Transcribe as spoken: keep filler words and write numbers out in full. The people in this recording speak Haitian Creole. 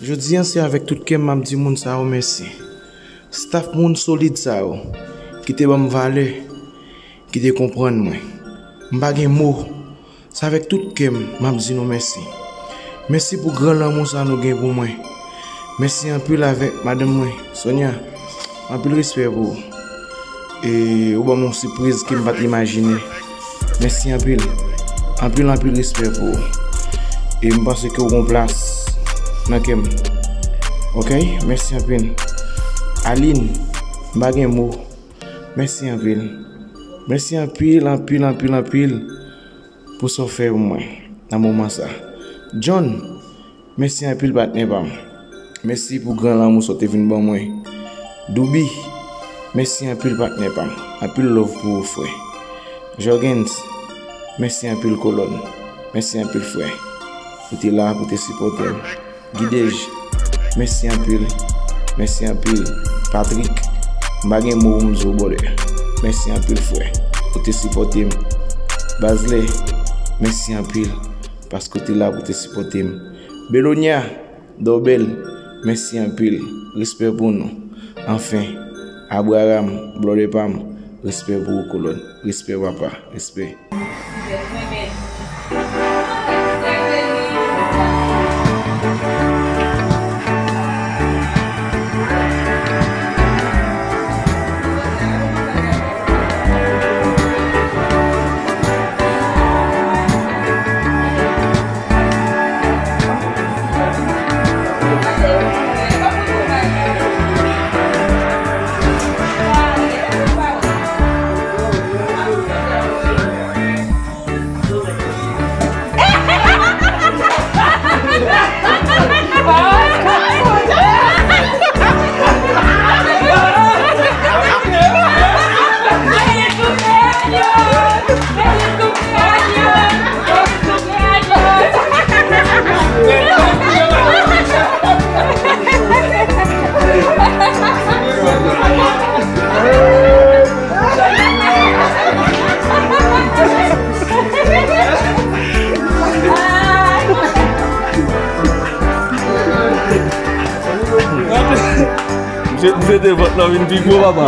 Jodi a, se avèk tout kè m m ap di moun sa yo mèsi. Staff moun solid sa yo, ki te ban m valè, ki te konprann mwen. M pa gen mo. Se avèk tout kè m m ap di nou mèsi. Mèsi pou gran lanmou sa nou gen pou mwen. Mèsi anpil avèk madanm mwen, Sonia. Anpil respè pou ou. E ou ban m yon sipriz ke m pa t imajine. Mèsi anpil. Anpil, anpil respè pou ou. E m panse ke ou gon plas nan kè m. Oke? Mèsi anpil. Aline, m pa gen mo. Mèsi anpil. Mèsi anpil, anpil, anpil, anpil pou sa w fè pou mwen nan moman sa. John, mèsi anpil, patnè pa m. Mèsi pou gran lanmou sa w te vin ban mwen. Doubi, mèsi anpil, patnè pa m. Anpil love pou ou, frè. Jorgens, mèsi anpil, kolòn. Mèsi anpil, frè. Ou te la pou te sipòte m. Gidej, mèsi anpil. Mèsi anpil. Patrick, m pa gen mo pou m di w, brother. Mèsi anpil, frè. Ou te sipòte m. Bazlè, mèsi anpil. Paske w te la pou te sipòte m. Belonia, Dobel, mèsi anpil. Respè pou nou. Anfen, Abraham, brother pa m, respè pou ou, kolòn. Respè, papa. Respè. Misye, misye te vant lan vin pi gwo, papa.